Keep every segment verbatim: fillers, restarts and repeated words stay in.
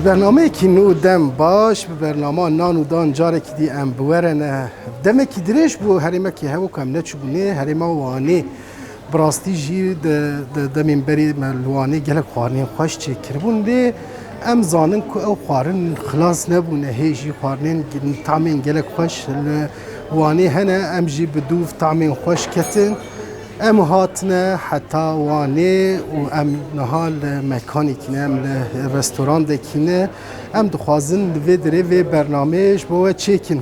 Bernameyekî nû dem baş, bi bernama nan û dan carekî dî em bi we re ne. Demekî dirêj bû herêmekî hevok em neçûbûnê, herêma Wanê. Bi rastî jî di, di demên berê me li Wanê gelek xwarinên xweş çêkiribûn. Lê em zanin ku ew xwarin xilas nebûne. Hê jî xwarinên, tamên gelek xweş li Wanê hene. Em jî bi dûv tamên xweş ketin. Em hatine heta Wanê û em niha li mekanekî ne, em li restorandekî ne. Em dixwazin li vê derê vê bernameyê ji bo we çêkin.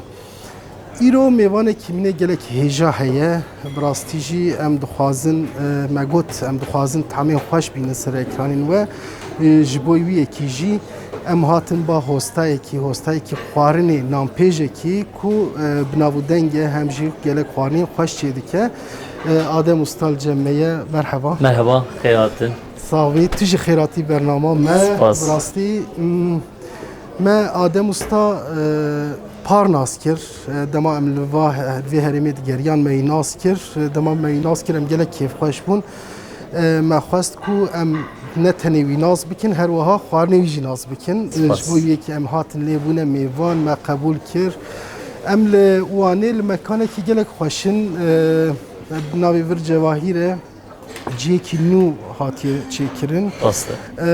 Îro mêvanekî min ê gelek hêja heye. Bi rastî jî em dixwazin, e, me got, em dixwazin tamên xweş bînin ser ekranên we. E, ji bo wî yekî jî em hatin ba hostayekî, hostayekî xwarinê, nanpêjekî ku, e, bi nav û deng e, hem jî gelek xwarinên xweş çêdike. E, Adem Usta li cem me ye. Merheba. Merheba, xêr hatin. Sax bî, tu jî xêr hatî bernama me. Spas. Bi rastî, mm, me Adem Usta, e, par nas kir. E, dema em li va, li vê herêmê digeriyan me yî nas kir. E, dema me yî nas kir, em gelek kêfxweş bûn. E, me xwest ku em ne tenê wî nas bikin, her wiha xwarinê wî jî nas bikin. E, Spas. Ji bo yekî em hatin lê bûne mêvan, me qebûl kir. Em li Wanê li mekanekî gelek xweş in, e, bi navê vir Cevahîr e. Cihekî nû hatiye çêkirin. Rast e. E,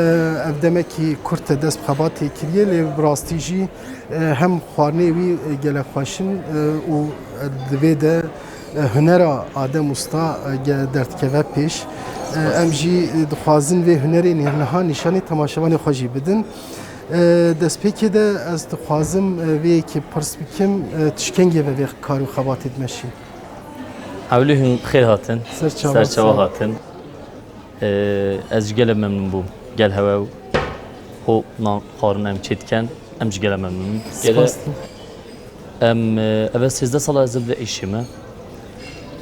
ev demekî kurt e dest bi xebatê kiriye, lê bi rastî jî, e, hem xwarinê wî, e, gelek xweş in, e, û, e, di vê de, e, hunera Adem Usta, e, ge-, derdikeve pêş. E, Spas. Em jî, e, dixwazin vê hunerê niha nîşanî temaşevanê xwe jî bidin. E, destpêkê de ez dixwazim, e, vê yekê pirs bikim, e, tu ji kengê ve vê kar û xebatê dimeşî? Ewlî hûn bi xêr hatin. Ser çava, Ser çava ser. hatin. Ee, ez ji gelek memnûn bûm. Gel hewe û ho nan xwarin em çê diken. Em ji gelek memnûn in. Spas. Em, e, eve sêzdeh sala ez li vê îşê me.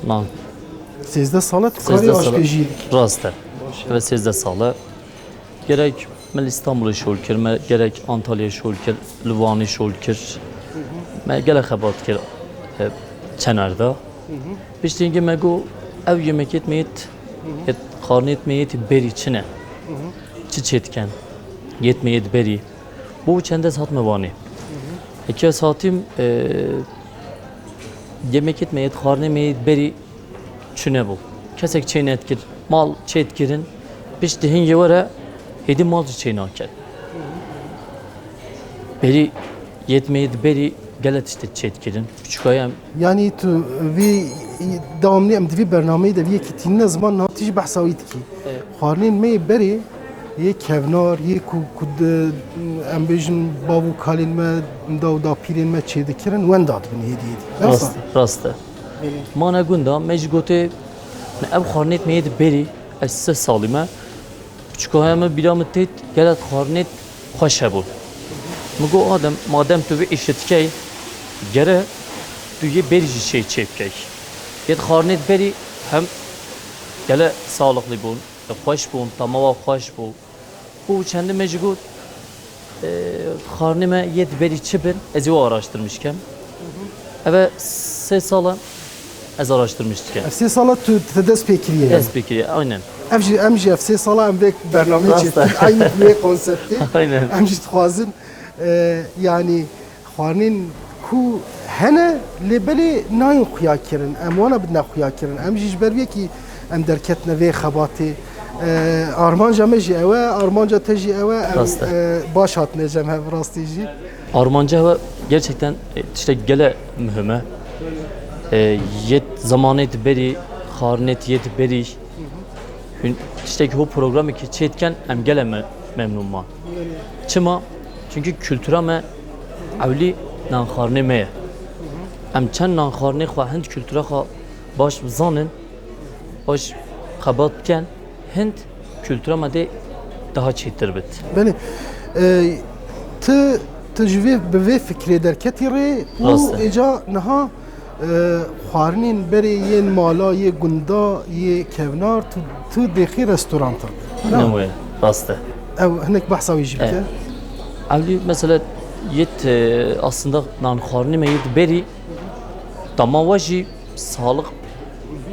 Nan. Sêzdeh sala tu karê Sêzdeh sala. aşpêjiyê dikî? Rast e. Baş e. Eve sêzdeh sala. Gerek me li Îstanbulê şol kir, me gerek Antalyayê şol kir, li Wanê şol kir. Me gelek xebat kir, e, çener de. Piştî hingê me got, ew yemekêt me yêt, yêt xarnêt me yêt berî çi ne? Çi çê diken? Yêt me yêt berî. Bo çend ez hatime Wanê. Heke ez hatîm, e, yemekêt me yêt xarnê me yêt berî çûnebû. Kesek çê nedikir. Mal çê dikirin, piştî hingê were hêdî mal jî çê naket. Berî yêt me yêt berî gelek tiştê çê dikirin. Piçûkayê em Yanî tu vî dewamlî em di vî bernameyê de vî yekî tînine ziman niha tu jî behsa wî dikî. Evet. Xwarinên me yê berê yê kevnar, yê ku, ku di, em bêjin bav û kalên me, daw dapîrên me çêdikirin, wenda dibin hêdî hêdî. Rast, rast e. Belê. Ma ne gunda, me jî gotê, ne ev xwarinêt me yê di berî, ez sê salî me. Piçûkaya me bîra min têt, gelek xwarinêt xweş hebûn. Min got, Adem, madem tu vê îşê dikey, gere tu yê berî jî çê, çê bikey. Yê xwarinêt berî hem gele sağlıklı bûn. Xweş bûn, tama wan xweş bû. Û çendî me jî got, e, xarnê me yê di berî çi bin, ez ê wê araştirmiş kem. Eve sê sal e ez araştirmiş dikim. Ev sê sala tu, tu dest pê kiriye yani? Dest pê kiriye, aynen. Ev jî, em jî ev sê sala em vê bernameyê Rast e. çêdikin. Aynî vê konseptê. Aynen. Em jî dixwazin, e, yani Xwarinên ku hene, lê belê nayên xuya kirin. Em wana bidine xuya kirin. Em jî ji ber wê yekî em derketine vê xebatê. E, armanca me jî ew e, armanca te jî ew e. Em, Rast e. e, baş hatine cem hev rastî jî. Armanca we gerçekten, e, tiştek gele muhim e. E, yêt zamanê di berî, xarinê yêt berî. Hûn tiştekî ho programekî çê diken, em gele me-, memnûn man. Çima? Çunkî kultura me ewlî nanxwarinê me ye. Em çend nanxwarinê xwe hind kultura xwe baş bizanin, baş xebat bikin, hind kultura me dê daha çêtir bit. Belê. E, tu, tu ji vê, bi vê fikrê derketî rê û Rast e. êca niha Ee, xwarinên berê yên mala, yê gunda, yê kevnar, tu, tu dêxî restoranta. Ne wê, rast e. Ew hinek behsa wî jî bike. E, ewlî mesela yêt, e, aslında nan xwarinê me yêt berî, tama we jî sağlık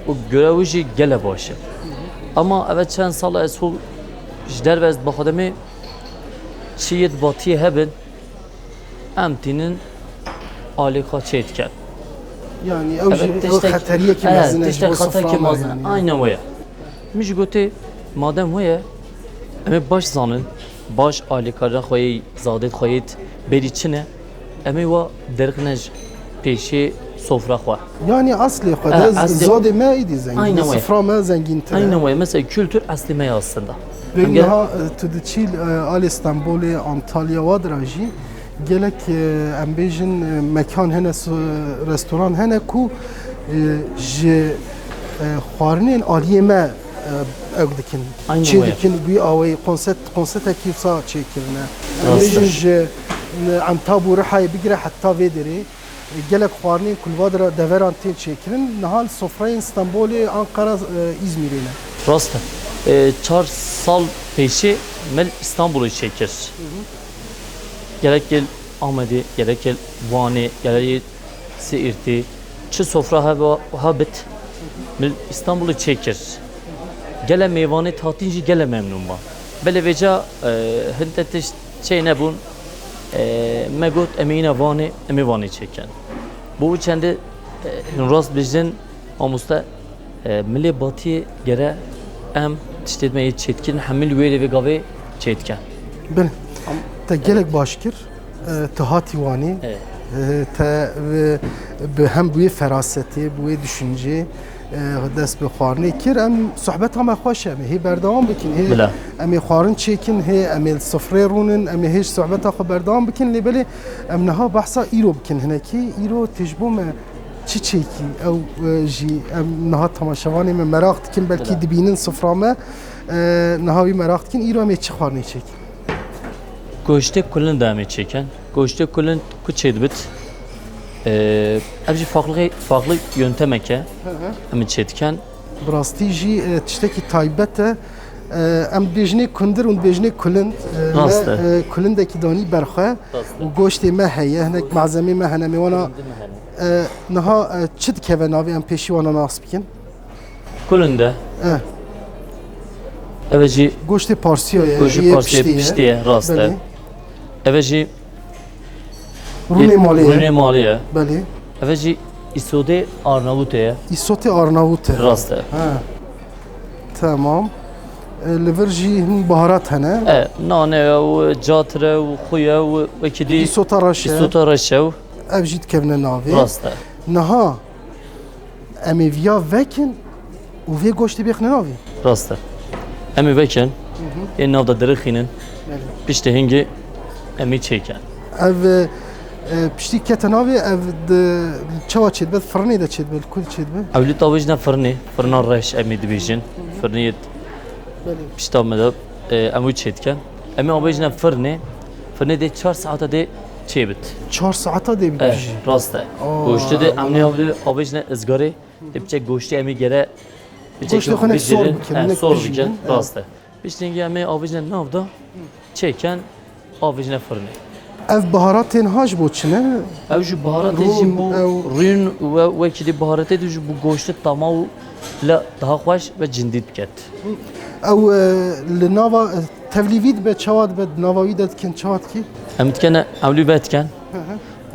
û göre wî jî gele baş e. Ama eve çend sala ez hû ji derve ez bi xwe demê Çi yê di batiyê hebin, em tînin alê xwe çê dikin. Yani ew jî ew xeteriyekî mezin e ji bo sifra me yani. Aynen wê ye. Min jî gotê, madem wê ye, em ê baş zanin, baş alîkarina xwe yê, zadê xwe yê berî çi ne, em ê wa derxine ji pêşê sofra xwe. Yani aslê xwe de zadê me êdî zengîn, sifra me zengîntir e. Aynen wê ye. Mesela kültür eslê me ye aslında. Pêk niha e, tu diçî e, alê Stenbolê, Antalya, Wadira jî gelek e, em bêjin e, mekan hene, restoran hene ku e, ji e, xwarinên aliyê me e, ew dikin. Çê dikin, wî awayî konsept, konsetekî wisa çêkirine. Em bêjin ji e, Entab û Rihayê bigire heta vê derê. Gelek xwarinên ku li va deveran tên çêkirin, niha li sofreyên Stenbolê, Anqara, e, Îzmîrê ne. Rast e. E, çar sal pêşê me li Îstanbulê çêkir. Gerek li Amedê, gerek li Wanê, gerek li Siirtê. Çi sofra hebe, hebit, me li Îstanbulê çêkir. Gele mêvanê hatîn jî gele memnûn bûn. Belê vêca e, hinde tişt çê nebûn. E, me got, em ê îne Vanê, em ê Vanê çêkin. Bo wî çendê, e, hûn rast bijin, mamoste, e, milê batiyê gere em tiştê me yê çêtkin, hemî li wê rê vê gavê çêtken. Bin, te gelek baş kir. E, tu hatî Wanê. E, te bi, bi hem bi wê ferasetê, bi wê düşüncê, e, dest bi xwarinê kir. Em sohbeta me xweş e, em ê hê berdewam bikin. Hê em ê xwarin çêkin, hê em ê li sifrê rûnin, em ê hê ji sohbeta xwe berdewam bikin. Lê belê em niha behsa îro bikin hinekî. Îro tê ji bo me çi çêkî? Ew e, jî em niha temaşevanê me meraq dikin, belkî dibînin sifra me. E, niha wî meraq dikin. Îro em ê çi xwarinê çêkin? Goştê kulind em ê çêkin. Goştê kulind ku çêdibit, e, ev jî farklı, farklı yöntemek e. Em ê çêdikin. Bi rastî jî e, tiştekî taybet e. E, em dibêjinê kundir û dibêjinê kulind. E, Rast e. Me, e, kulindekî danî berxwe. Rast e. Û goştê me heye, hinek malzemê me hene, me wana e, niha e, çi dikeve navê, em pêşî wana nas bikin? Kulinde. Eh. Eve jî Goştê parsiya ye. Goştê parsiya piştî ye, rast e. Eve jî Rûnê malê ye. Rûnê malê ye. Belê. Eve jî îsotê Arnavutê ye. Îsotê Arnavutê. Rast e. Ha. Tamam. E, li vir jî hin baharat hene. E, nane ew, catir ew, xwe ew, wekî dî. Îsota reş e. Îsota reş ew. Ev jî dikevine navê. Rast e. Niha Em ê viya vekin û vê goştê bêxine navê. Rast e. Em ê vekin, ê nav de dirixînin, piştê hingê em ê çêkin. Ev e, piştî kete navê, ev di çawa çêdibe? Di firinê de çêdibe, li ku çêdibe? Ew li tavêjine firinê, firina reş em ê dibêjin. Firinê pişta me de e, em wî çêdikin. Em ê avêjine firinê, firinê dê çar saeta dê çêbit. Çar saeta dê bibijî. Rast e. Goştê de em nê avê avêjine izgarê. Dê biçe goştê em ê gere biçe goştê xwe sor bikin, sor bikin. Rast e. Piştî hingî em ê avêjine nav da çêken avêjine firinê. Ev baharatên ha ji bo çi ne? Ew ji baharatê jî bo rûn û wekî dî baharatê de jî bo goştê tama û la daha xweş ve cindî diket. Ew e, li nava e, tevlî vî dibe, çawa dibe, di nava wî de dikin, çawa dikî? Em dikene ewlî vediken,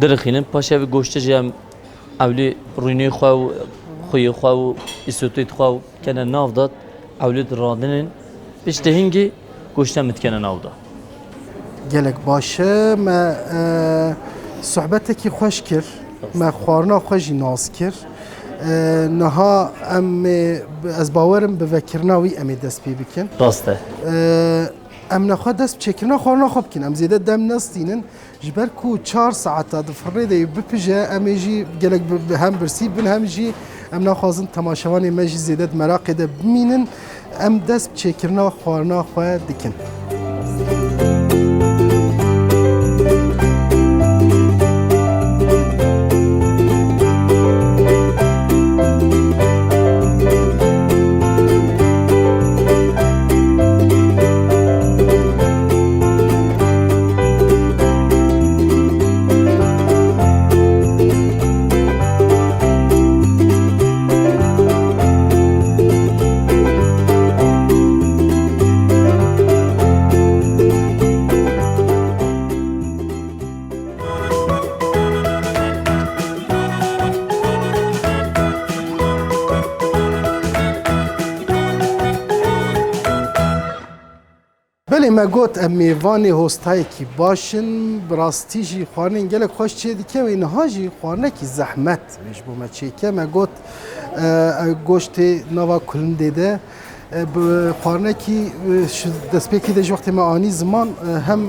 dirixînin, paşê ev goştê jî em ewlî rûnê xwe û xuyê xwe û îsotê xwe û kene nav de, ewlî diradinin, piştê hingî goştê em dikene nav de. Gelek baş e. Me e, sohbetekî xweş kir. Me xwarina xwe jî nas kir. E, niha em ê, ez bawerim bi vekirina wî em ê dest pê bikin. Rast e. E, em nexwe dest bi çêkirina xwarina xwe bikin. Em zêde dem nestînin. Ji ber ku çar saeta di firnê de bipije, em ê jî gelek bi, bi hem birsî bin hem jî em naxwazin temaşevanê me jî zêde di meraqê de bimînin. Em dest bi çêkirina xwarina xwe dikin. Me got, em mêvanê hostayekî baş in, bi rastî jî xwarinên gelek xweş çêdike, wê niha jî xwarinekî zehmet wê ji bo me çêke. Me got, e, e, goştê nava kulindê de, e, bi xwarinekî, e, ji destpêkê de ji wextê me anî ziman, e, hem,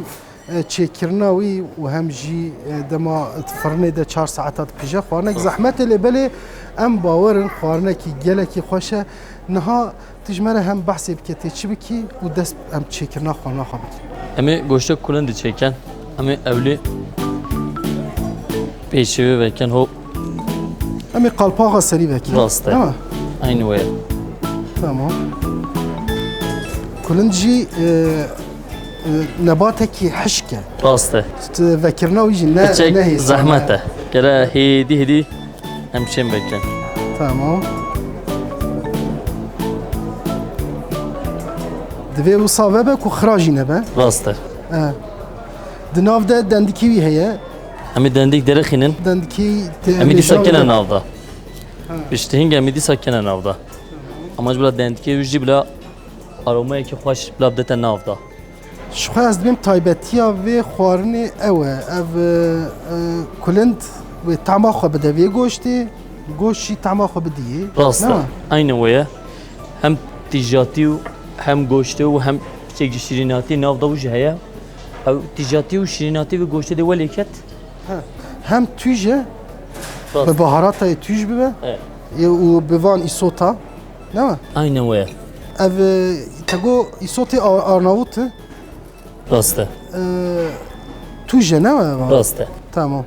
e, çêkirina wî û hem jî, e, dema di firinê de çar saeta dipije. Xwarinek zehmet e, lê belê em bawer in xwarinekî gelekî xweş e. Niha tu ji me re hem behsê bike tê çi bikî û dest em çêkirina xwarina xwe bikî. Em ê goştê kulindî çêkin. Em ê ewlî pêşî wê vekin ho. Em ê qalpaxa serî vekî. Rast e. Değil mi? Aynı wê. Tamam. Kulind jî, e, e, nebatekî hişk e. Rast e. Tu vekirina wî jî ne, Piçek ne hêsan zehmet e. e. Gere hêdî hêdî em çêm vekin. Tamam. Divê wisa vebe ku xira jî nebe. Rast e. E. Di nav de dendikî wî heye. Em ê dendîk derixînin. Dendikî te-, Em ê dîsa lêşan kene de. Nav de. Ha. Piştî hîng em ê dîsa kene nav de. Ama ji bila dendikê wî jî bila aromayekî xweş bila bidete nav de. Ji xwe ez dibêm taybetiya vê xwarinê ew e. Ev, e, e, kulind wê tama xwe bide vê goştê, goşt jî tama xwe bidiyê. Rast e. Nema? Aynı wê ye. Hem tîjatî û hem goştê û hem piçekî şîrînatî nav de wî jî heye. Ew tîjatî û şîrînatî vê goştê de welê ket. He. Hem tûj e, Rast. Bi baharata yê tûj bibe. Evet. Yê û bi van îsota. Değil mi? Aynen wê. Ev, e, te got îsotê Ar-, Arnavut e. Rast e. E, tûj e, ne mi? Rast e. Tamam.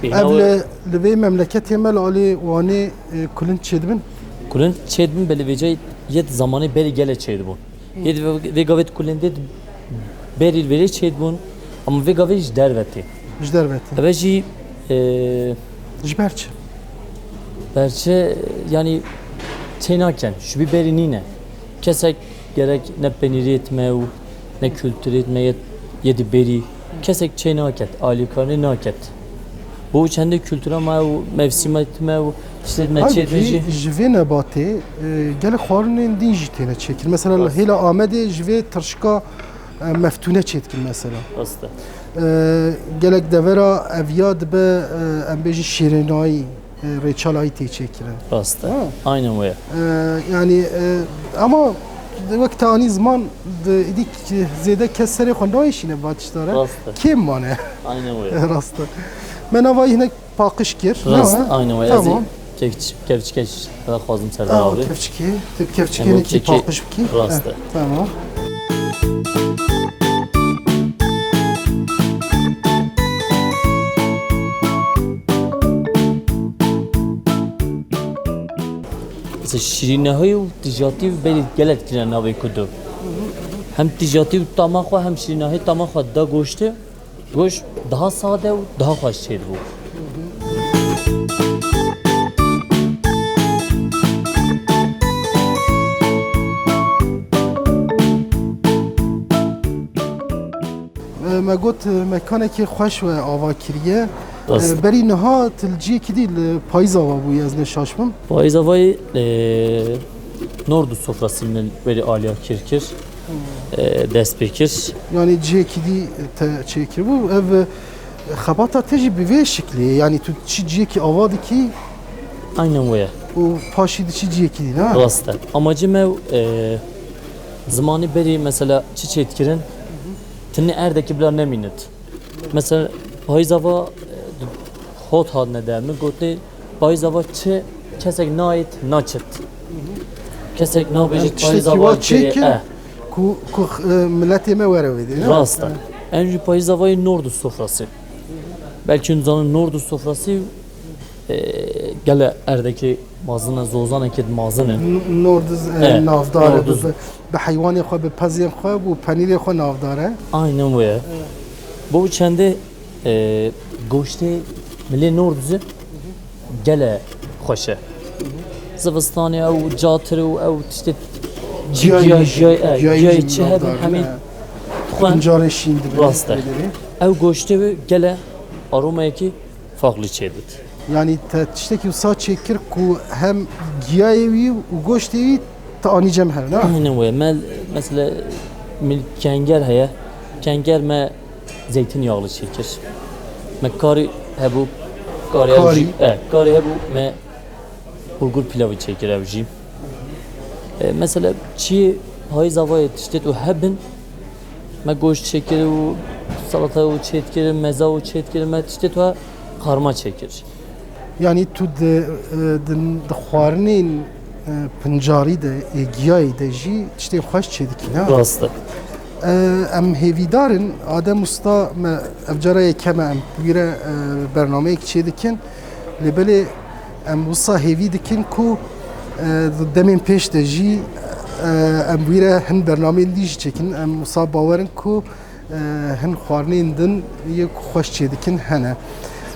Ev li, li vê memleketê me li alî Wanê, e, kulind çêdibin? Kulind çêdibin, belê vêca yê di zamanê berî gelê çêdibûn. Yê di vê, vê gavê di kulindê di berî vêrê çêdibûn, ama vê gavê ji derve tê. Ji derve tê. Eve jî, e, Ji ber çi? Berçe, yanî çê naken, ji bî berî nîne. Kesek gerek ne penîriyê dime û ne kulturê dime yê, yê di berî. Kesek çê naket, alîkarî naket. Bo çendê kultura me û mevsîma dime û tiştê dime çê dime Halbukî jî. Ji vê nebatê, e, gelek xwarinên din jî têne çêkirin. Mesela Rast. Hêla Amedê ji vê tirşika, e, meftûne çêdikin mesela. Rast e. E, gelek devera eviya dibe, e, em bêjin şêrênayî, e, rêçalayî tê çêkirin. Rast e. Ha. Aynen wê. E, yanî, e, ama wek te anî ziman di, îdî k-, zêde kes serê xwe nayêşîne va tişta re. Rast e. Kêm mane. Aynen wê. Rast e. Me nava hinek paqij kir. Rast, Ne? Aynen wê. Ez ê Tamam. kevç-, kevçikeş xwazim ser Aa, davê. Kevçikê. Tip kevçikê Em ne ki kekê paqij bikî. Rast e. Tamam. Mesela şîrînahî û tijatî û berî gelek tîne navê ku du. Hem tijatî û tama xwe hem şîrînahî tama xwe da goştê. Goşt daha sade û daha xweş çêdibû. E, me got, e, mekanekî xweş we ava kiriye. Rast. E, berî niha tu li ciyekî dî li Payîz Ava bûyî, ez ne şaş bim. Payîz Avayê, e, Nordus sofrasî min berî aliya kir kir. E, dest pê kir. Yanî ciyekî dî te çêkiribû. Ev, e, xebata te jî bi vê şiklê ye. Yanî tu çi ciyekî ava dikî Aynen wê ye. û paşî diçî ciyekî dî, ne? Rast e. Amacê me, e, zimanê berî mesela çi çêdikirin, tinê erdekî bila nemînit. Mesela Payîz Ava, e, hot hatine de min gotê, Payîz Ava çi kesek nayêt naçit. Kesek nabêjit Payîz Ava çê, çêkir e. Ku, ku, e, miletê me were wê dê, ne? Rast e. Em jî Payîz Avayê Nordus sofrası. Belkî hûn zanin Nordus sofrası, e, gele erdekê mazin e, zozanekê di mazin e. N-, Nordus, e, E, navdar e, Nordus. Bi, bi heywanê xwe, bi pezên xwe, bi penîrê xwe navdar e. Aynen wê ye. Bo çendê, e, goştê milê Nordusê gele xweş e. Zivistanê ew catir û ew tiştê Ciyayî, giya-, giyayê, e, ciyayî giyayê jî çi hebin navdar hemî ne? Pincarê şîn dibin. Rast e. Ew goştê wê gele aromayekî farklı çêdit. Yanî te tiştekî wisa çêkir ku hem giyayê wî û goştê wî te anî cem hev, ne? Aynen wê. Me, mesela, min kenger heye. Kenger me zeytinyağlı çêkir. Me karî hebû, karî ew Karî. jî, e, karî hebû me bulgur pilavı çêkir ew jî. E, mesela çi hayza vayê tiştê tu hebin, me goşt çêkir û salata û çêtkir, meza û çêtkir, me tiştê tu qarma çêkir. Yanî tu di, e, di, di xwarinên, e, pincarî de, ê giyayê de jî tiştên xweş çêdikî, ne? Rast e. E, em hêvîdar in, Adem Usta me ev cara yekem e em wî re, e, bernameyek çêdikin. Lê belê em wisa hêvî dikin ku, e, di demên pêş de jî, e, em wî re hin bernameyên dî jî çêkin. Em wisa bawer in ku e, hin xwarinên din yê ku xweş çêdikin hene.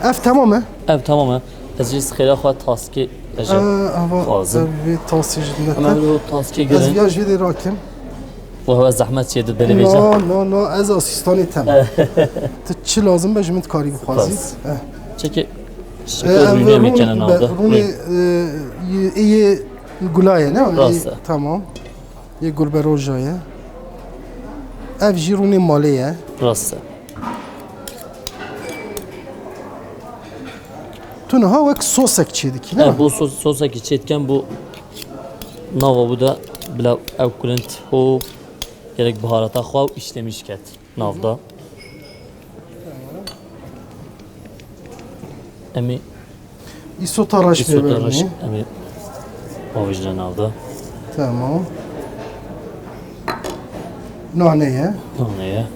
Ev temam e? Ev temam e. Ez jî xêra xwe taskê ez jî Ee, ava, xwazim. Ev vê tasê ji Hemen dinete. O taskê Ez girin. Ya jê de rakim. Wahwe zehmet çê di derê vêca. No, no, no, ez asistanê te me. Tu çi lazim be ji min dikarî bixwazî. Spas. Eh. Çekê Ee, şeker ev rûnê rûn mekene be, navda. Rûnê, e, yê, yê gulaye, ne? Rast e. Tamam. Yê gulberoja ye. Ev jî rûnê malê ye. Rast e. Tu niha wek sosek çêdikî, ne? E, bu sos, sosekî çêdikem, bu nava bu da bila ew kulint ho gerek baharata xwe û işlemiş ket navda. Em ê Îsota reş Îsota pê reş, berinê. Em ê avêjine navda. Tamam. Nane ye. Nane ye.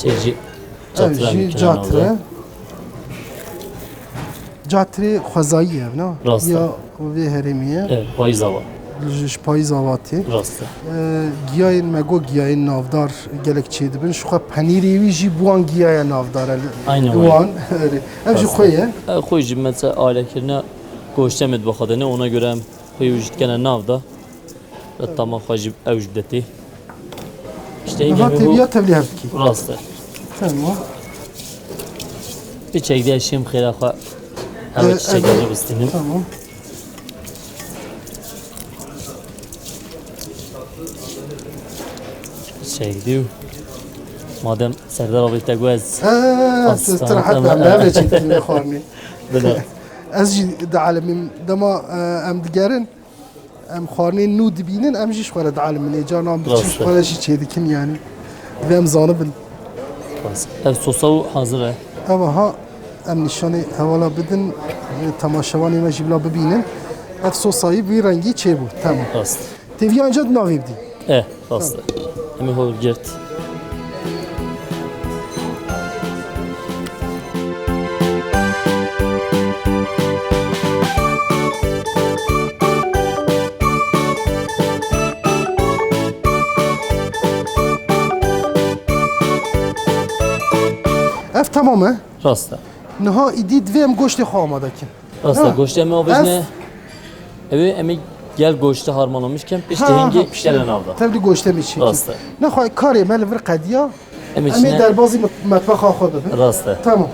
Şey, jî Ev catre jî em ê catre. Navda. Catirê xwezayî ye ev, ne? Rast e. Ya vê herêmî ye. Evet, payîz ava. Ji, ji payîz ava tê. Rast e. E, giyayên me got, giyayên navdar gelek çêdibin. Ji xwe penîrê wî jî bi wan giyaya navdar e. Aynen öyle. Wan. Ev jî Rast e. Xwe ye. E, xwe jî mesela ailekirine goşte me dibixwedine, ona göre em xwe wî jî dikene navda. Ve tamam xwe jî ew jî bidetê. İşte Niha têbiya tevlî hev dikî. Rast e. Tamam. Bir çekdiye şêm xêra xwe. Ee, Evet, çiçeklerini bistînim. Tamam. Çekdiyo. Madem Serdar abi te got ez Ee, hasta, siz rahat tamam. Ben de çektim ne xwarmî. Bila. Ez jî dialimîm dema, e, em digerin. Em xwarinên nû dibînin, em jî ji xwe re dialimin. Ê carna em diçin Rast ji e. Xwe re jî çêdikin yanî. Divê em zanibin. Rast. Ev sosa û hazir e. Ev aha em nîşanê hevala bidin, e, temaşevanê me jî bila bibînin. Ev sosayî bi vî rengî çêbû. Tamam. Rast. Têviya înca di navê bidî. E, rast e. Em ê hol girt. Ev tamam e. Rast e. Niha îdî divê em goştê xwe amade kin. Rast e, Ha. Goştê me avêjine. Ev ê em ê gel goştê harmanlamiş kem, piştî Ha, hingî ha, piştî. Gele navda. Tevlî goştê me çêkin. Rast e. Nexwe karê me li vir qediya. Em ê Em ê çine derbazî met-, metbexa xwe bibin. Rast e. Tamam.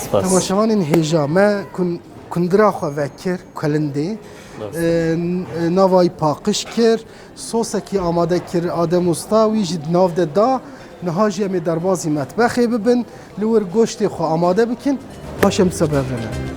Spas. Temaşevanên hêja me kun-, kundira xwe vekir, kulindê. Rast. E, n-, e, navayî paqij kir. Sosekî amade kir Adem Usta, wî jî di nav de da. Niha jî em ê derbazî metbexê bibin, li wir goştê xwe amade bikin, paşê em dîsa bi hev re ne.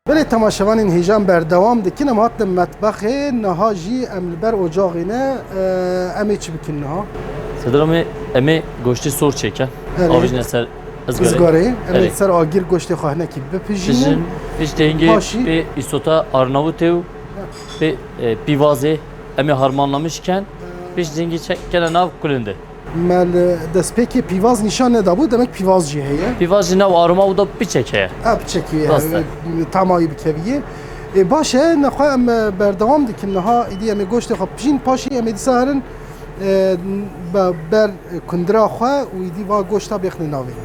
Belê temaşevanên hêja em berdewam dikin, em hatin metbexê, niha jî em li ber ocaxê ne, e, em ê çi bikin niha? Serdar, em ê, em ê goştê sor çêke. Belê. Avêjine ser Izgarê. Izgarê. Em ê Erê. Ser agir goştê xwe hinekî bipijînin. Pijin, piştê hingê Paşî. Pê îsota Arnavutê û pê, e, pîvazê em ê harmanlamiş ken. Pişt zingî çek kene nav kulindê. Me li destpêkê pîvaz nîşan nedabû, demek pîvaz jî heye. Pîvaz jî nav aroma û da piçek heye. Ha, piçekî heye. Rast e. Tamayî bikeviyê. E, baş e, nexwe em, e, berdewam dikin. Niha îdî em ê goştê xwe pijîn, paşî em ê dîsa herin, e, be-, ber kundira xwe û îdî va goşta bêxne navê.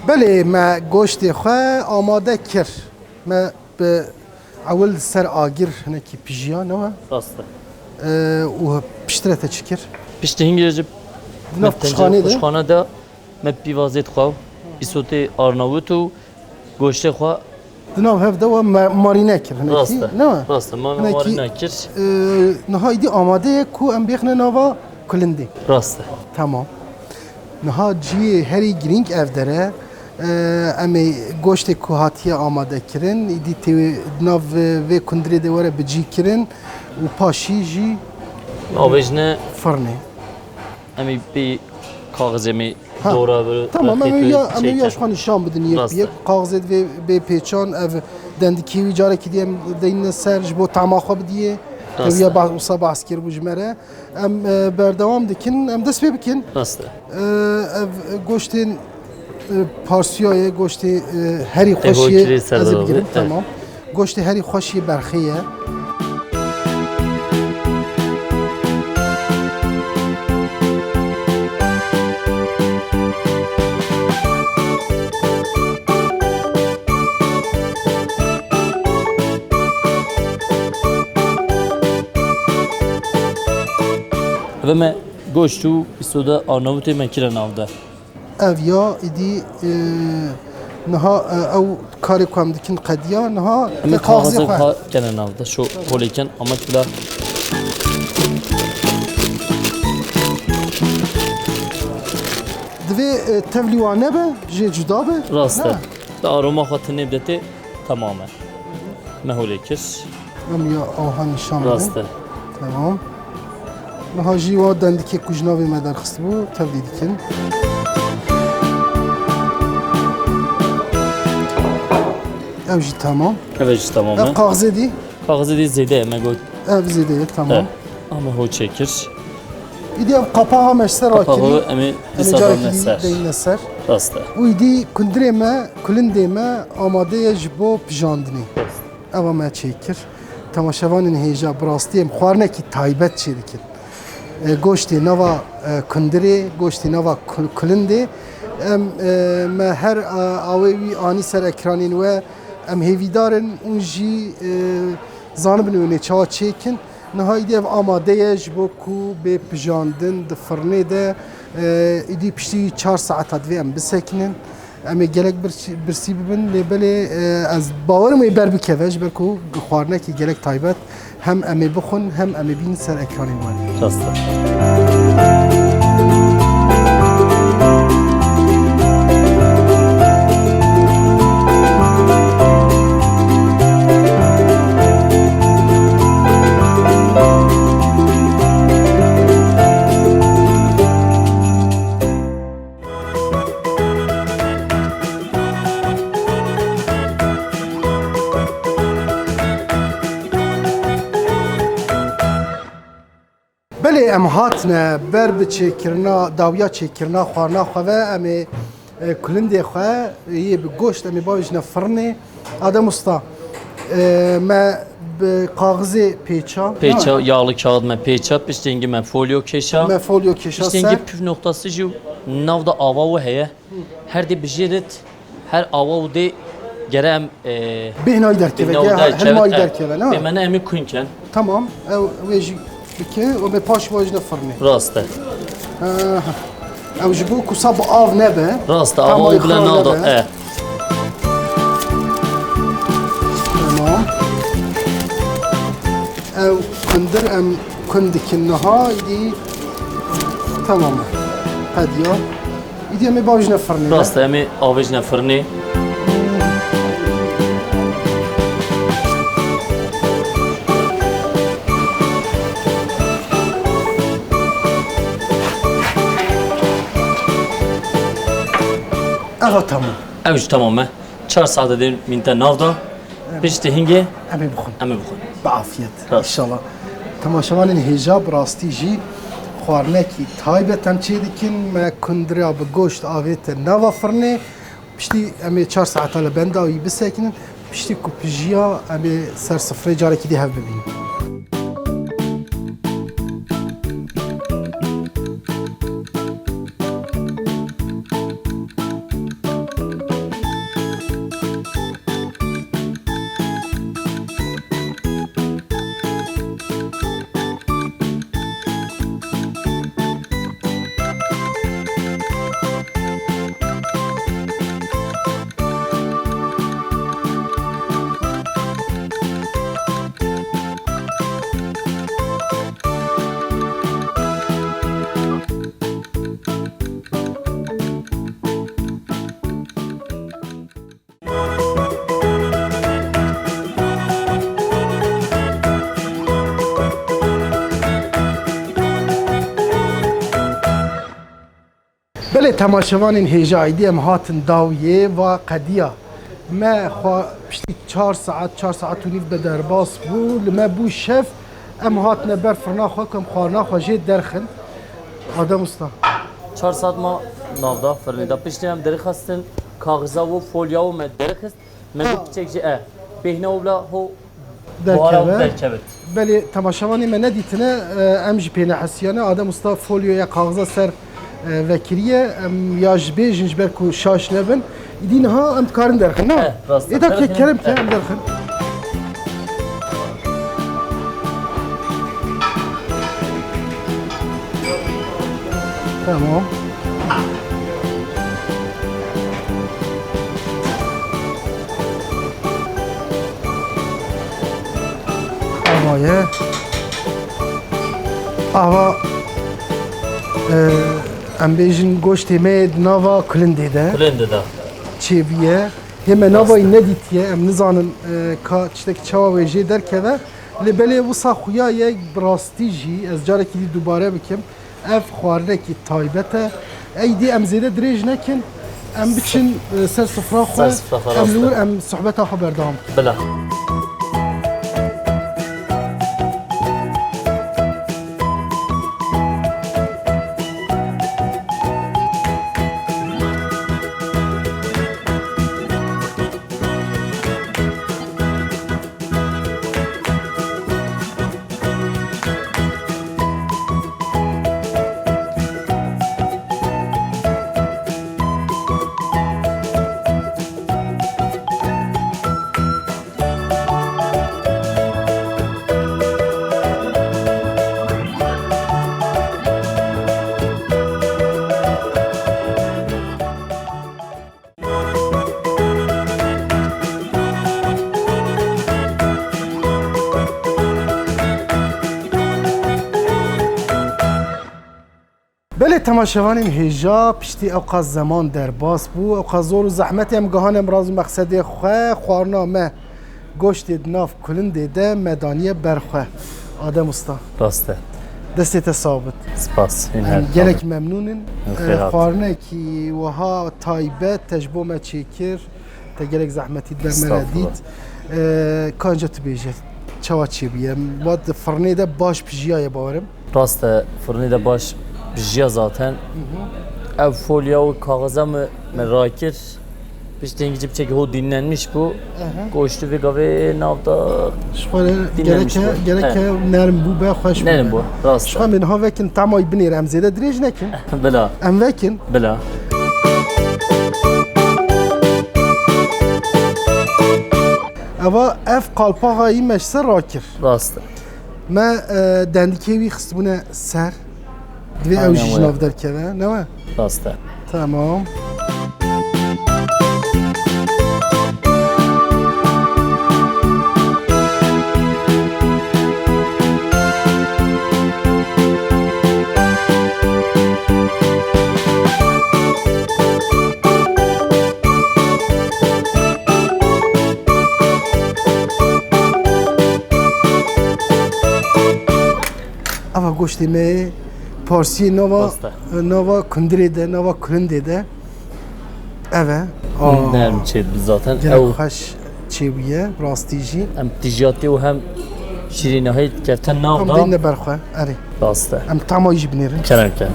Belê, me goştê xwe amade kir. Me bi ewil ser agir hinekî pijiya, ne we? Rast e. Ee, û piştre te çi kir? Piştî hingê jî di nav quşxanê de, quşxane de me pîvazê xwe, îsotê Arnavut û goştê xwe Di nav hev de we ma-, marîne kir hinekî, ne we? Rast e, me marîne kir. Hinekî, e, niha îdî amade ye ku em bêxine nava kulindê. Rast e. Tamam. Niha cihê herî girîng ev der e. E, em ê goştê ku hatiye amade kirin, îdî tê di nav vê, vê kundirê de were bicî kirin û paşî jî avêjine firnê. Em ê pê kaxizê me Ha, dora bi tamam, em ê ya, em ê ya ji xwe nîşan bidin yek bi yek. Rast e. Kaxizê divê bê pêçan, ev dendikî wî carekî dî em deyne ser ji bo tama xwe bidiyê. Rast e. Ew ya ba-, wisa behs kiribû ji me re. Em, e, berdewam dikin, em dest pê bikin. Rast e. E, ev goştên, e, parsiya ye, goştê, e, herî xweş yê. Ez ê bigirim, evet. Tamam. Goştê herî xweş yê berxê ye. Ve me goşt û îsoda Arnavutê me kire nav de. Ev ya, îdî, e, niha, e, ew karê ku em dikin qediya, niha em ê kaxizê xwe kene nav de, şo holê ken, ama kula. Divê, e, tevlî wan nebe, jê cuda be. Rast e. Te aroma xwe tinê bide tê, temam e. Me holê kir. Em ya aha nîşan bidin. Rast e. Tamam. Niha jî wa dendikê ku ji navê me derxistibû, tevlî dikin. Ev jî tamam. Ev jî tamam e. Ev kaxizê dî? Kaxizê dî zêde ye, me got. Ev zêde ye, tamam. Ama ho çêkir. Îdî ev qapaxa me ji ser rakirî. Qapaxê em ê dîsa carekî dî deyne ser. Rast e. Û îdî kundirê me, kulindê me amade ye ji bo pijandinê. Rast. Eva me çêkir. Temaşevanên hêja, bi rastî em xwarinekî taybet çêdikin. E, goştê nava, e, kundirê, goştê nava kul-, kulindê. Em, e, me her, e, awê wî anî ser ekranên we. Em hêvîdar in hûn jî, e, zanibin wê çawa çêkin. Niha îdî ev amade ye ji bo ku bê pijandin di firnê de, e, îdî piştî çar saeta divê em bisekinin. Em ê gelek birsî, birsî bibin, lê belê, e, ez bawerim wê ber bikeve, ji ber ku xwarinekî gelek taybet, hem em ê bixwin, hem em ê bînin ser ekranên we. Rast e. Belê, em hatine ber bi çêkirina, dawiya çêkirina xwarina xwe ve, em ê, E, kulindê xwe yê bi goşt em ê bavêjine firnê. Adem Usta, e, me bi kaxizê pêça. Pêça, yağlı kağıt me pêça, piştî hingî me folyo kêşa. Me folyo kêşa ser. Piştî hingî püf noktası jî nav da ava û heye. Her dê bijêrit, her awa û dê gere em, e, bêhna wî derkeve, bêhna wî gere derkeve, hilma wî he. Derkeve, ne? Bê me ne em ê kunken. Tamam, ew wê jî bike, û bê paş wajine firnê. Rast e. Aha. Ew ji bo ku sa bi av nebe. Rast e, ava û bila nav da, e. Tamam. Ew kundir em kun dikin niha, îdî tamam e. Hediya. Îdî em ê bavêjine firnê, ne? Rast e, em ê avêjine firnê. Eva tamam. Ew jî tamam e. Çar saete dê mînte nav da. Piştî hingê em ê bixwin. Em ê bixwin. Bi afiyet. Rast. Înşallah. Temaşevanên hêja, bi rastî jî xwarinekî taybet em çê dikin. Me kundira bi goşt avête nava firnê. Piştî em ê çar saeta li benda wî bisekinin. Piştî ku pijiya, em ê ser sifrê carekî dî hev bibînin. Belê temaşevanên hêja, îdî em hatin dawiyê va qediya. Me xwe piştî çar saet, çar saet û nîv be derbas bû. Li me bû şev, em hatine ber firna xwe ku em xwarina xwe jê derxin. Adem Usta. Çar saet ma navda firnê de. Piştî em derixistin, kaxiza û folya û me derixist. Me Ha. Got piçek jî e. Bêhna û bila ho derkeve. Buhara û derkevit. Belê temaşevanê me nedîtine, e, em jî pê nehesiyane. Adem Usta folyoya kaxiza ser, e, vekiriye. Em ya ji bêjin ji ber ku şaş nebin. Îdî niha em dikarin derxin, ne? Eh, rast e. Êda ke kerem ke em derxin. Tamam. Ava ye. Ava, e, em bêjin goştê me yê di nava kulindê de. Kulindê de. Çêbûye. Hê me navayî nedîtiye, em nizanin, e, ka tiştekî çawa wê jê derkeve. Lê belê wisa xuya ye, bi rastî jî ez carekî dî dubare bikim. Ev xwarinekî taybet e. Ey dî em zêde dirêj nekin. Em biçin, e, ser sifra xwe. Ser sifra xwe, em rast li wir e. Em sohbeta xwe berdewam bikin. Bila. Belê temaşevanên hêja, piştî ewqas zeman derbas bû, ewqas zor û zehmetê em gihane miraz û mexsedê xwe, xwarina me goştê di nav kulindê de me daniye ber xwe. Adem Usta. Rast e. Destê te sabit. Spas. Hûn her gelek memnûn in. Xêr hat. Xwarinekî wiha taybet te ji bo me çêkir. Te gelek zehmetî di ber me re dît. Estağfurullah. Ee, ka înca tu bêje, çawa çêbûye? Vat di firnê de baş pijiyaye, bawerim. Rast e, firnê de baş pijiya zaten. Hı hı. Ev folya û kaxiza min, min rakir. Piştî hingî cipçekî ho dinlenmiş bû. Aha. Goştî vê gavê nav da Ji xwe re dinlenmiş gereke, bû. Gereke He. Nerm bû be, xweş bû. Nerm bû, rast e. Ji xwe em ê niha vekin, tema wî binêre, em zêde dirêj nekin. Bila. Em vekin. Bila. Eva ev qalpaxa yî me ji ser rakir. Rast e. Me, e, dendikê wî xistibûne ser. Divê ew jî ji nav derkeve, ne we? Rast e. Tamam. Ava goştê me yê parsiyê nava, Rast e. Nava kundirê de, nava kulindê de. Ev e. Aa. Nerm çêdibî zaten. Gelek Ew xweş çêbûye, rastî jî. Em tijatî û hem şîrînahî kefte nav Tam da. Bêne ber xwe, erê. Rast e. Em tama jî binêrin. Kerem ke.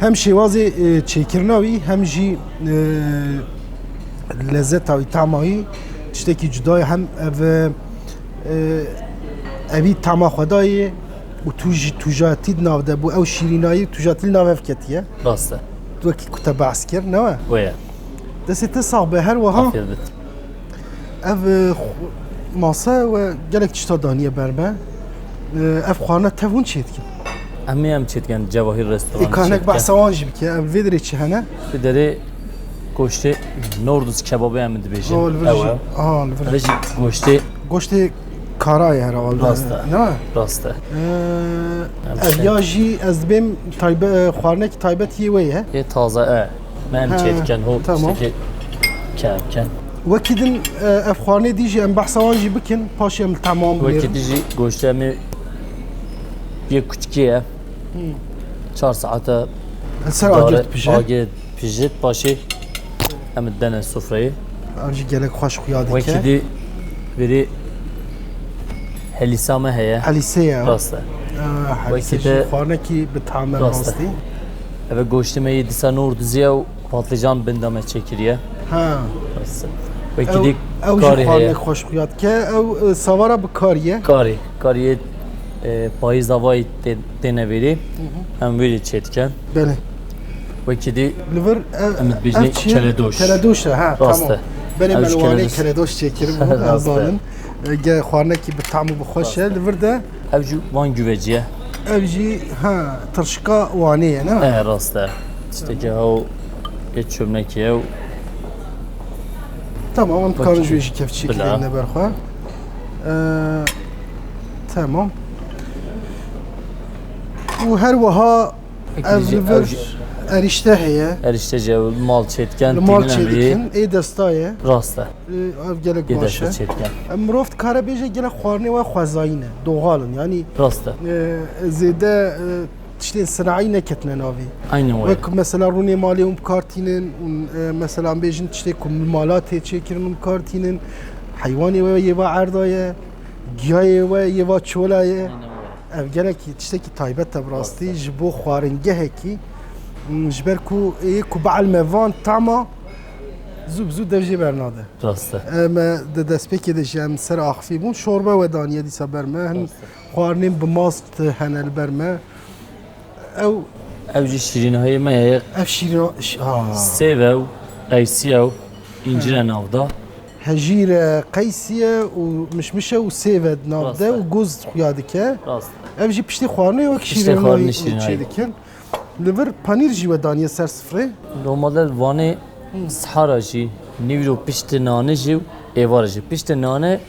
Hem şêwazê, e, çêkirina wî, hem jî, e, lezzeta wî, tama wî tiştekî cuda ye. Hem ev, e, evî tama xwe dayê û tu jî tujatî di nav de bû. Ew şîrînayî tujatî li nav ev ketiye. Rast e. Wekî ku te behs kir, ne we? Wê ye. Destê te sax be, her wiha. Afiyet bit. Ev, e, xu-, masa we gelek tişta daniye ber me. E, ev xwarina tev hûn çê dikin? Em ê em çê dikin, Cevahir Restoran Ê, kanek çê dikin. Behsa wan jî bike, ev vê derê çi hene? Bi derê goştê norduz kebabê em dibêjin. Ha, li vir Ew jî, e. Ha, li vir. Ev jî goştê Goştê kara ye herhalde. Rast e. Ne? Rast e. E, Em ev çê ya jî ez dibêm taybe-, e, xwarinekî taybet yê wê ye. Ê taze e. Me em Ha, çê dikin, ho tamam. Tiştekî kem kem. Wekî din, e, ev xwarinê dî jî em behsa wan jî bikin, paşê em li temam Wekî binêrin. Dî jî goştê em ê yê kuçikê ye. Hmm. Çar saete Li ser dare agir dipije. Agir pijit, paşê em dene sofreyê. Ev jî gelek xweş xuya dike. Wekî dî vêrê helîsa me heye. Helîse ye. Rast e. Aa, helîse Wekî jî de xwarinekî bi tam e Rast e. Rastî. Eve goştê me yê dîsa nor diziye û Patlıcan bindame çekiriye. Ha. Wekî Ew, dî ew jî karê heye. Xwanek xweş xuya dike. Ew, e, savara bi kariye. Karê. Kariyê, e, payîz avayî tê-, têne vêrê. Hı hı. Em vêrê çê dikin. Belê. Wekî dî Li vir, e, em dibêjinê ev çi ye? Keledoş. Keledoş e, ha, Rast tamam. E. Belê Ev jî melwanê keledoş. Keledoş çêkiribû, Rast e. Em zanin. E, ge xwarinekî bi tam û bi xweş e. Rast e. Li vir de Ev jî van güvecî ye. Ev jî, ha, tirşika Wanê ye, ne? E, rast e. Tiştekî hew yê çömlekî ye û Tamam, em dikarin Okey. Ji wê jî kevçiyekî Bila. Bêne ber xwe. E, tamam. Û her wiha Peki, ev ji- li vir ev jî- erişte heye. Erişte jî mal çêtken, Li mal tînin em çêdikin, ê desta ye. Rast e. Ê, ev gelek Yê baş e. Dest çêtken. Em mirov dikare bêje gelek xwarinê we xwezayî ne, doğal in. Yanî, Rast e. e, zêde, e, tiştên sinaî neketine navê. Aynen öyle. Wek mesela rûnê malê hûn bi kar tînin, û, e, mesela em bêjin tiştê ku li mala tê çêkirin hûn bi kar tînin, heywanê we yê va erda ye, giyayê we yê va çola ye. Aynen öyle. Ev gelekî tiştekî taybet e bi rastî. Rast e. Ji bo xwaringehekî, m, ji ber ku ê ku bielme van tama zû bi zû dev jê bernade. Rast e. Em, e, di destpêkê de jî em ser axifî bûn. Şorbe we daniye dîsa ber me. Hin Rast e. Xwarinên bi mast hene li ber me. Ew Ev jî şîrînahiyê me ye. Ev şîrîna-, ş-, ha. Sêv e û qeysî ye û încîr e nav da. Hejîr e, qeysî ye û mişmiş e û sêv e di nav Rast de e. Û goz xuya dike. Rast e. Ev jî piştî xwarinê wek Piştê şîrînahî xwarinê şîrînahî. Çê dikin. Li vir panîr jî we daniye ser sifrê. Normalde Wanê Hı. Sihara jî, nîvro piştê nane jî û êvar jî. Piştê nane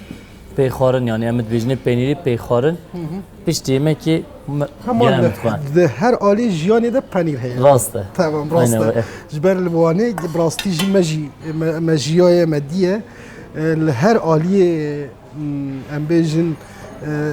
peyxwarin, yanî em dibêjinê peynîrê peyxwarin. Hı hı. Piştê yemekê me-, Hema gene li, em dixwin. Di her alî jiyanê de penîr heye. Rast e. Tamam, rast Aynen e. Öyle. Ji ber li Wanê bi rastî jî me jî, me, me jiyaye, me diye. E, li her aliyê Hmm, em bêjin,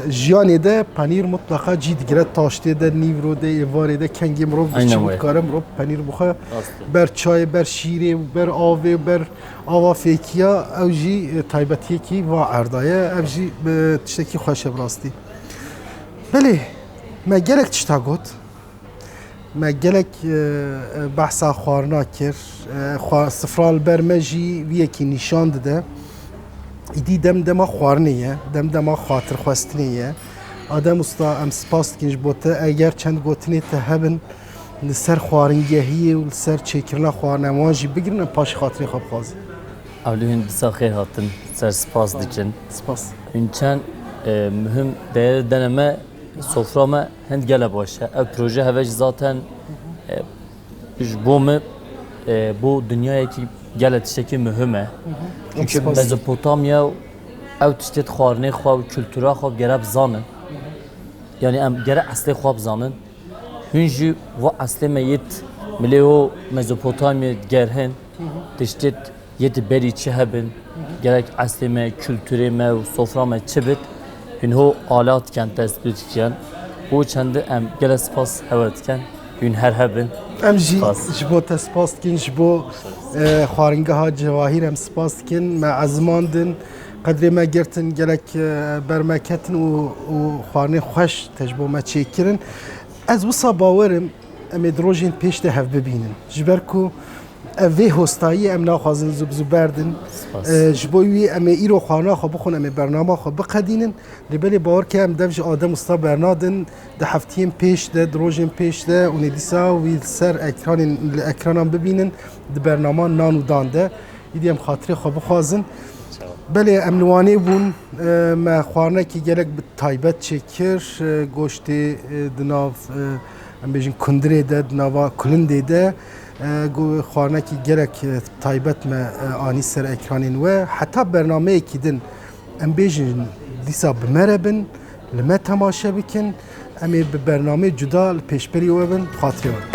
Jiyanê de penîr mutlaka cî digire, taştê de, nîvro de, êvarê de, kengê mirov bi çi dikare mirov penîr bixwe. Rast e. Ber çayê, ber şîrê, ber avê, ber ava fêkiya, ew jî, e, taybetiyekî va erda ye. Ev jî, e, tiştekî xweş e bi rastî. Belê, me gelek tişta got. Me gelek, e, e, behsa xwarina kir. E, xwa-, sifra li ber me jî vî yekî nîşan dide. Îdî dem dema xwarinê ye, dem dema xatirxwestinê ye. Adem Usta, em spas dikin ji bo te. Eger çend gotinê te hebin li ser xwaringehiyê û li ser çêkirina xwarina wan jî bigirin, em paşê xatirê xwe bixwazin. Ewlî hûn dîsa xêr hatin, ser spas dikin. Spas. Hûn çend, e, muhim değer dene me, sofra me hind gele baş e. Ev proje heve jî zaten, e, ji bo me, e, bo dinyayekî gele tiştekî muhim e. Çünkü Mezopotamya ew tiştê xwarinê xwe û kultura xwe gere bizanin. Yani em gere eslê xwe bizanin. Hûn jî va eslê me yêt milê ho Mezopotamya gerhin, tiştê yêt berî çi hebin, gerek eslê me, kulturê me û sofra me çi bit, hûn ho alat diken, tespît diken. Bo çendî em gele spas hewe diken, hûn her hebin. Em jî Spas. Ji bo te spas dikin, ji bo, e, xwaringeha Cewahîr em spas dikin. Me ezimandin, qedrê me girtin, gelek, e, ber me ketin û, û xwarinê xweş te ji bo me çêkirin. Ez wisa bawer im, em ê di rojên pêş de hev bibînin. Ji ber ku ev vê hostayî em naxwazin zû bi zû berdin. Spas. E, ji bo wî em ê îro xwarina xwe bixwin, em ê bernama xwe biqedînin. Lê belê bawer ke em dev ji Adem Usta bernadin. Di heftiyên pêş de, di rojên pêş de hûn ê dîsa wî li ser ekranên, li ekranan bibînin, di bernama Nan û Dan de. Îdî em xatirê xwe bixwazin. Belê em li Wanê bûn, e, me xwarinekî gelek bi taybet çêkir, e, goştê, e, di nav, e, em bêjin kundirê de, di nava kulindê de, e, go-, xwarinekî gelek, e, taybet me, e, anî ser ekranên we. Heta bernameyekî din em bêjin dîsa bi me re bin, li me temaşe bikin, em ê bi bernameyê cuda li pêşberî we bin, bi xatirê we.